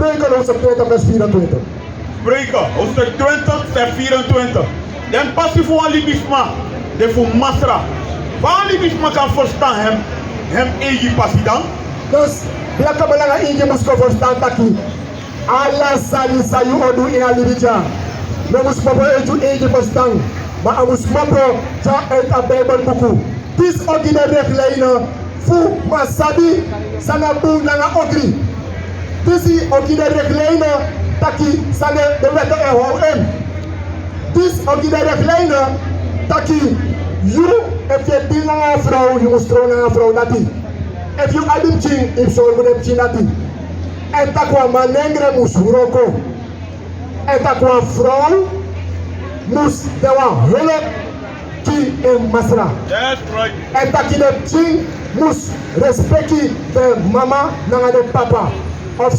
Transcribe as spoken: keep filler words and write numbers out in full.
Spreuken hoofdstuk twintig, vers vierentwintig. Spreuken hoofdstuk twintig, vers vierentwintig. Den pasi fu wan libisma de fu Masra. Fa wan libisma kan verstaan hem, hem eigi pasi dan? Dus, blaka belanga eigi mus kon verstaan taki ala sani san yu o du ini a libi dya, no mus kmopo uit yu eigi verstaan, ma a mus kmopo dya uit a Bijbelbuku. Disi o gi den richtlijnen fu wan sabi san na bun nanga ogri. Disi o gi den richtlijnen taki san de, de wetten en how en. Disi o gi den richtlijnen taki yu, efu yu e deal nanga wan vrouw, yu mus trouw nanga a vrouw dati. Efu yu abi pikin, yu mus sorgu den pikin dati. Èn taki wan manengre mus wroko. Èn taki wan vrouw mus de wan hulp gi en masra. Èn taki den pikin mus respeki den mama nanga den papa. Of